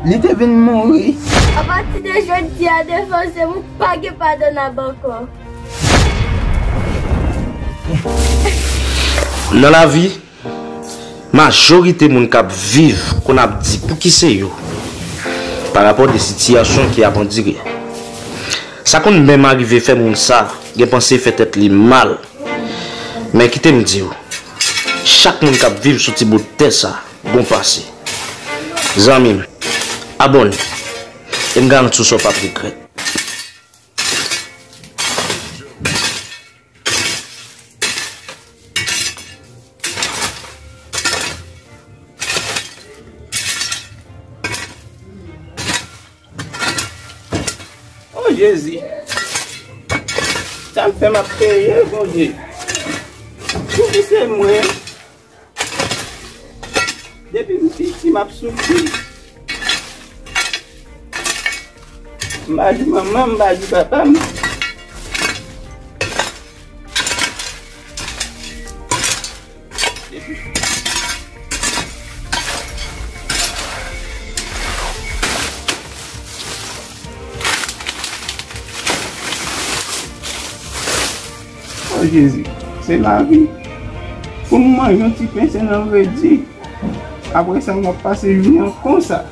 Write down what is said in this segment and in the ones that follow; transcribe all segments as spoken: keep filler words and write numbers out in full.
Li te vin mouri. Apati de jodi a, defanse m pa gen padonab ankò. Nan lavi, majorite moun k ap viv konn ap di pouki se yo, pa rapò de sitiyasyon ki ap andire. Sa konn menm arive fè moun sa gen panse fè tèt li mal. Men kite m di w, chak moun k ap viv sou ti bout tè sa gon pase. Zanmi m, abòne, e m garanti w sa w p ap regrèt. O Jezi, sa m fè m ap peye, Bondye. Pouki se mwen? Depi m piti, m ap soufri. M pa di manman m, m pa di papa m. O Jezi, se lavi. Pou m manje yon ti pen, se nan vredi. Apre sa, m ap pase jounen an konsa.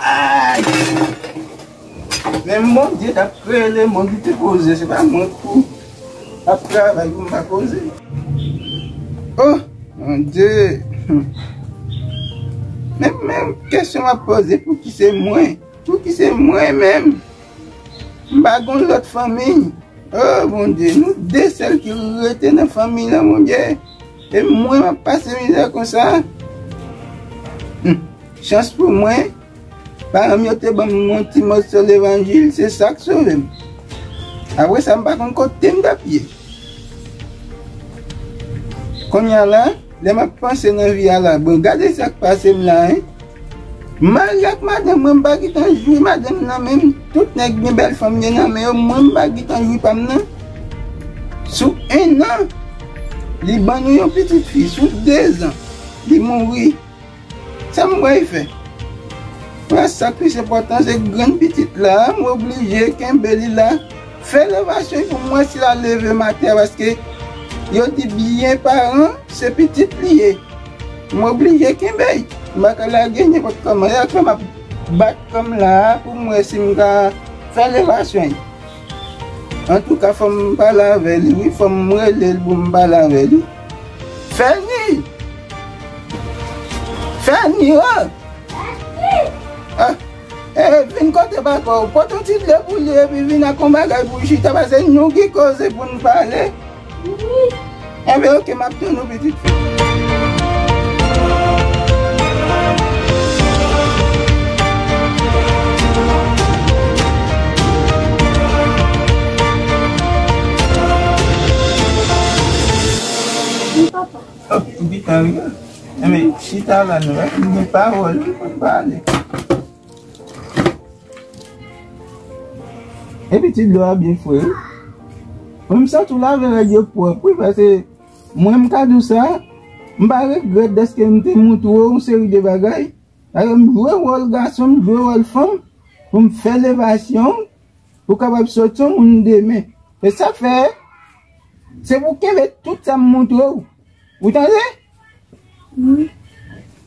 Ay! Men Bondye k ap kreye lemonn, li te poze, se pa mwen pou ap travay pou m pa poze. Oh, Bondye! Men, men kesyon m ap poze, pouki se mwen? Pouki se mwen menm? M pa gon lòt fanmi. Oh, Bondye, nou de sèl ki rete nan fanmi lan, Bondye. E mwen, m ap pase mizè konsa. Hmm. Chans pou mwen, paran m yo te ban m yon ti mòso levanjil, se sa k sove m. Apre sa, m pa konn kote m t ap ye. Kounye a la, lè m ap panse nan vi a la, bon, gade sa k pase m la, en. M marye ak madanm mwen, m pa gentan jwi madanm nan menm. Tout nèg gen bèl fanm yo nan men yo, mwen m pa gentan jwi pa m nan. Sou en an, li ban nou yon pitit fi. Sou de zan, li mouri. Sa m pral fè? Pran sa k plis enpòtan, se grann pitit la, m oblije kenbe li la. Fè levasyon pou m wè si l a leve maten, paske yo di byen paran, se pitit li ye. M oblije kenbe l. M pa ka lage l nenpòt kòman. E apre m ap bat kò m la pou m wè si m ka fè levasyon. Antouka, fò m pale avè li, wi. Fò m rele l pou m pale avè li. Fèni! Fèni, o! Ah, eh, vin kote papa w. Pote yon ti dlo pou li, epi vin ak yon bagay pou chita, paske nou ki koze pou n pale. Enben, oke, m ap tann ou, pitit fi. Wi, papa. Oh, ou gentan rive? Enben, chita la, nou va fin gen pawòl, wi, pou n pale. Epi ti dlo a byen fre, wi. Mwen, m santi w lave règ yo pwòp, wi, paske mwen, m ka di w sa, m pa regrèt dèske m te montre w yon seri de bagay. Dayè, m jwe wòl gason, m jwe wòl fanm, pou m fè levasyon, pou w kapab soti yon moun demen. E sa fè, se pou w kenbe tout sa m montre w. Ou tande? Wi.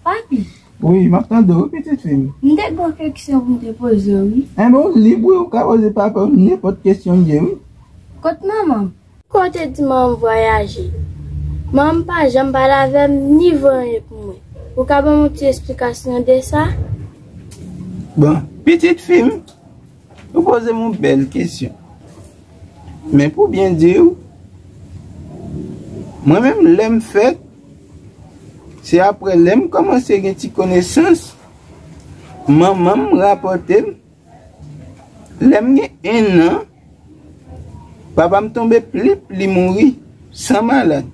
Papi. Wi, m ap tande w, wi, pitit fi m. M te gen yon keksyon pou m te poze w, wi. Enben, ou lib, wi, ou ka poze papa w nenpòt keksyon w ye, wi. Kot manman m? Kote di manman m vwayaje? Manman m pa janm pale avè m, ni voye anyen pou mwen. Ou ka ban m yon ti esplikasyon de sa? Bon, pitit fi m, ou poze m yon bèl kesyon. Men pou byen di w, mwen menm, lè m fèt, se apre lè m kòmanse gen ti konesans, manman m rapòte m, lè m gen en an, Papa m tonbe plip, li mouri san malad.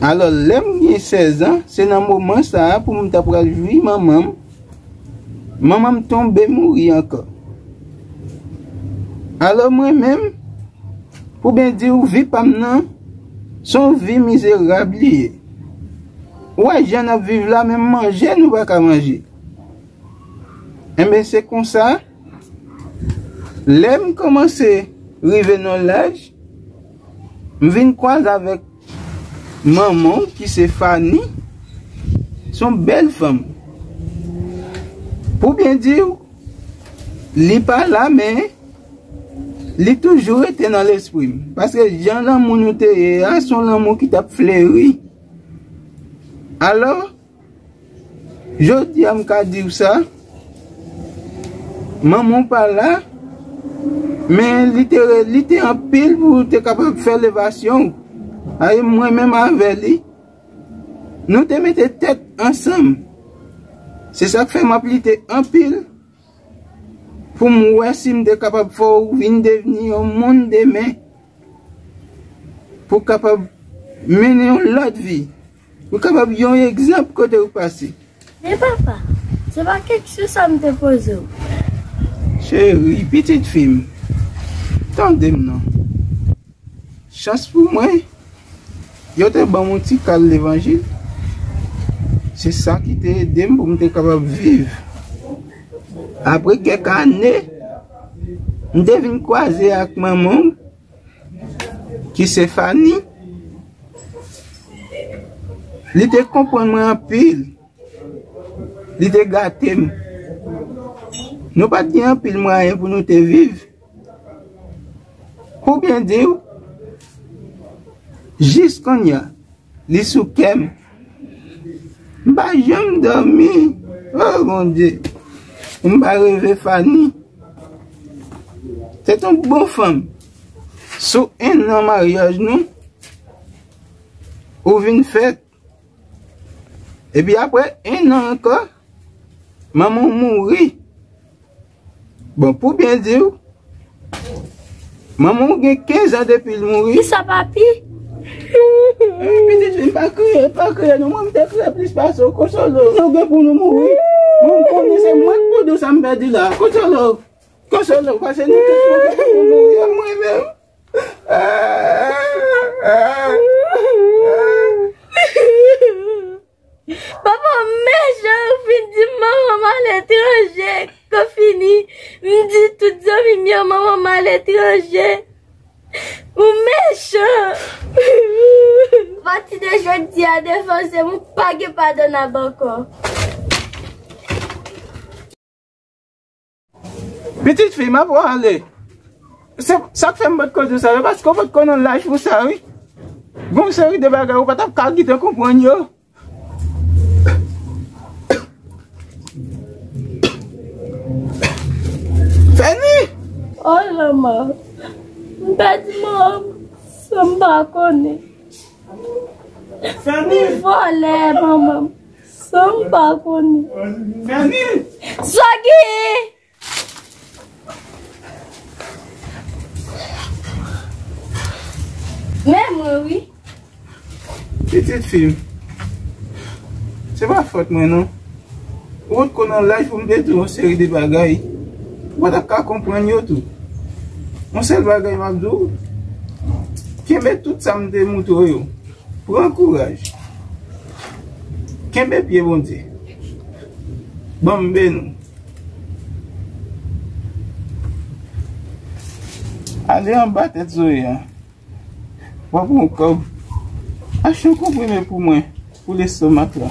Alò, lè m gen sèz an, se nan moman sa a pou m ta pral jwi manman m. Manman m tonbe mouri ankò. Alò, mwen menm, pou byen di w, vi pa m nan, se yon vi mizerab li ye. Ou wè jan n ap viv la, menm manje nou pa ka manje. Enben, se konsa, lè m kòmanse rive nan laj, m vin kwaze avèk manman w ki se Fanny, se yon bèl fanm. Pou byen di w, li pa la, men li toujou rete nan lespri m. Paske jan lanmou nou te ye a, se yon lanmou ki t ap fleri. Alò, jodi a m ka di w sa, manman w pa la, men li te re-, li te anpil pou te kapab fè levasyon w. Ay, mwen menm avè li, nou te mete tèt ansanm. Se sa k fè m ap lite anpil pou m wè si m te kapab fè w vin devni yon moun demen, pou w kapab mennen yon lòt vi, pou w kapab yon egzanp kote w pase. Men papa, se pa keksyon sa m te poze w. Cheri, pitit fi m, tande m non. Chans pou mwen, yo te ban m yon ti kal levanjil. Se sa ki te ede m pou m te kapab viv. Apre kèk ane, m te vin kwaze ak manman w, ki se Fanny. Li te konprann mwen anpil. Li te gate m. Nou pa t gen anpil mwayen pou nou te viv. Pou byen di w, jis kounye a, li sou kè m. M pa janm dòmi. Oh, Bondye. M pa reve Fanny. Se t yon bon fanm. Sou en an maryaj nou, ou vin fèt. Epi apre en an ankò, manman w mouri. Bon, pou byen di w, manman w gen kenz an depi l mouri. Kisa, papi? Eh, pitit fi m, pa kriye, pa kriye non. Mwen, m te kriye plis pase w. Konsole w. Nou gen pou nou mouri. Mwen, m konnen se mwen k pou di w sa m pèdi la. Konsole w. Konsole w, paske nou tout nou gen pou nou mouri. E mwen menm. Papa, mechan, ou fin di manman m aletranje. Kon fini, m di tout zanmi m yo manman m aletranje. Ou mechan. Pati de jodi a, defanse m, ou pa gen padonab ankò. Pitit fi, m ap ale. Se sa k fè m potko di w sa, se paske w potko nan laj pou sa, wi. Gon seri de bagay ou pa t ap ka gentan konprann yo. Fanny! Oh, lanmò. M pèdi manman m san m pa konnen. Fanny! Li vòlè manman m san m pa konnen. Fanny! Soggy! Men mwen, wi. Pitit fi m, se pa fòt mwen, non. Ou potko nan laj pou m te di w yon seri de bagay. Ou pa t ap ka konprann yo tou. Yon sèl bagay m ap di w, kenbe tout sa m te moutre w yo. Pran kouraj. Kenbe pye Bondye. Ban m beni w. Ale anba tèt Zoe a. W ap pran yon kòb. Achte yon konprime pou mwen, pou lestomak la.